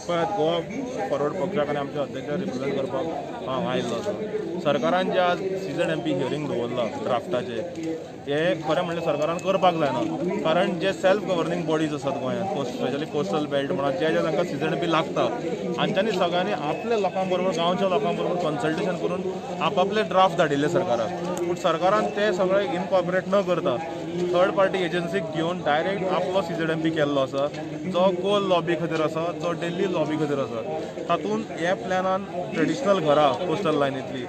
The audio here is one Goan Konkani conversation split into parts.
पळयात, गोवा फॉरवर्ड पक्षाक आनी आमच्या अध्यक्षाक रिप्रेझेंट करपाक हांव आयिल्लो आसा. सरकारान जे आज सीझेडएमपी हियरींग दवरला ड्राफ्टाचे, हे खरें म्हणल्यार सरकारान करपाक जायना, कारण जे सेल्फ गव्हर्निंग बॉडीज आसात गोंयांत, स्पेशली कोस्टल बेल्ट म्हणा, जे जे तांकां सीझेडएमपी लागता, हांच्यांनी सगळ्यांनी आपल्या लोकां बरोबर, गांवच्या लोकां बरोबर कन्सल्टेशन करून आपापले ड्राफ्ट धाडिल्ले सरकाराक. पूण सरकारान ते सगळे इनकॉर्पोरेट न करता थर्ड पार्टी एजन्सीक घेवन डायरेक्ट आपलो सीझेडएमपी केल्लो आसा, जो कोल लॉबी खातीर आसा, जो दिल्ली लॉबी खातीर आसा. तातूंत ह्या प्लॅनान ट्रेडिशनल घरां कोस्टल लायनींतली,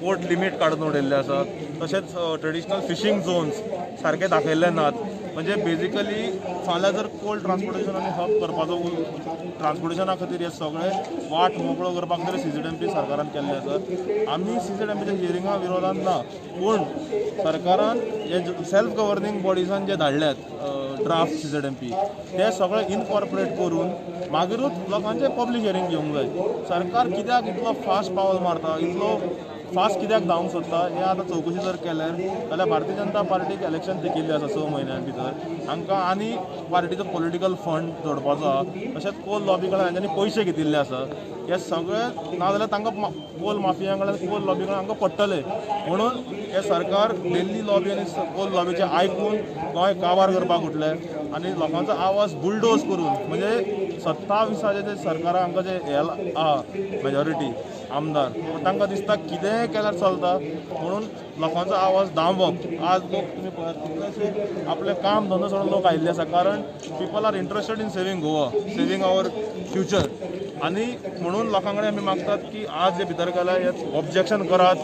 पोर्ट लिमीट काडून उडयल्ले आसा. तशेंच ट्रेडिशनल फिशींग झोन्स सारके दाखयल्ले नात. म्हणजे बेजिकली फाल्यां जर कोल ट्रान्सपोर्टेशन आनी हब करपाचो, ट्रान्सपोर्टेशना खातीर हे सगळे वाट मोकळो करपाक खातीर सीझेडएमपी सरकारान केल्ले आसा. आमी सीझेडएमपीच्या हियरिंगा विरोधान ना, पूण सरकारान हे सेल्फ गव्हर्निंग बॉडिजान जे धाडल्यात ड्राफ्ट सीझेडएमपी, ते सगळे इनकॉर्पोरेट करून मागीरूच लोकांचे पब्लीक हियरींग घेवंक जाय. सरकार कित्याक इतलो फास्ट पावल मारता, इतलो फास्ट कित्याक धांवंक सोदता, हें आतां चवकशी जर केल्यार जाल्यार भारतीय जनता पार्टीक इलेक्शन तेंकिल्लें आसा 6 म्हयन्यां भितर. हांकां आनी पार्टीचो पॉलिटिकल फंड जोडपाचो आहा. तशेंच कोल लॉबी कडल्यान हांच्यांनी पयशे घेतिल्ले आसा. हे सगळे नाजाल्यार तांकां कोल माफिया कडल्यान, कोल लॉबी कडल्यान हांकां पडटले. म्हणून हे सरकार दिल्ली लॉबी आनी कोल लॉबीचें आयकून गोंय काबार करपाक उठले आनी लोकांचो आवाज बुलडोज करून, म्हणजे 27आचे जे सरकारा हांकां जे हे आहा मेजॉरिटी आमदार, पूण तांकां दिसता कितेंय केल्यार चलता, म्हणून लोकांचो आवाज दामप. आज लोक तुमी पळयात, कितलेशे आपलें काम धंदो सोडून लोक आयिल्ले आसा, कारण people are interested in saving Goa, saving our future. आनी म्हणून लोकां कडेन आमी मागतात की आज जे भितर गेला हे ऑब्जेक्शन करात,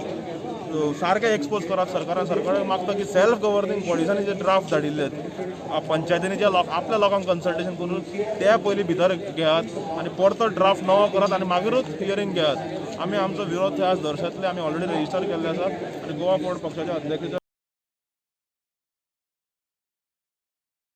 सारकें एक्सपोज करात सरकारान. सरकाराक मागता की सेल्फ गव्हर्निंग बॉडिजांनी जे ड्राफ्ट धाडिल्ले, पंचायतींनी जे लोक आपल्या लोकांक कन्सल्टेशन करून, ते पयलीं भितर घेयात आनी परतो ड्राफ्ट नवो करात आनी मागीरूच हियरींग घेयात. आमी आमचो विरोध थंय आज दर्शयतले. आमी ऑलरेडी रजिस्टर केल्ले आसा आनी गोवा फॉरवर्ड पक्षाच्या अध्यक्षाच्या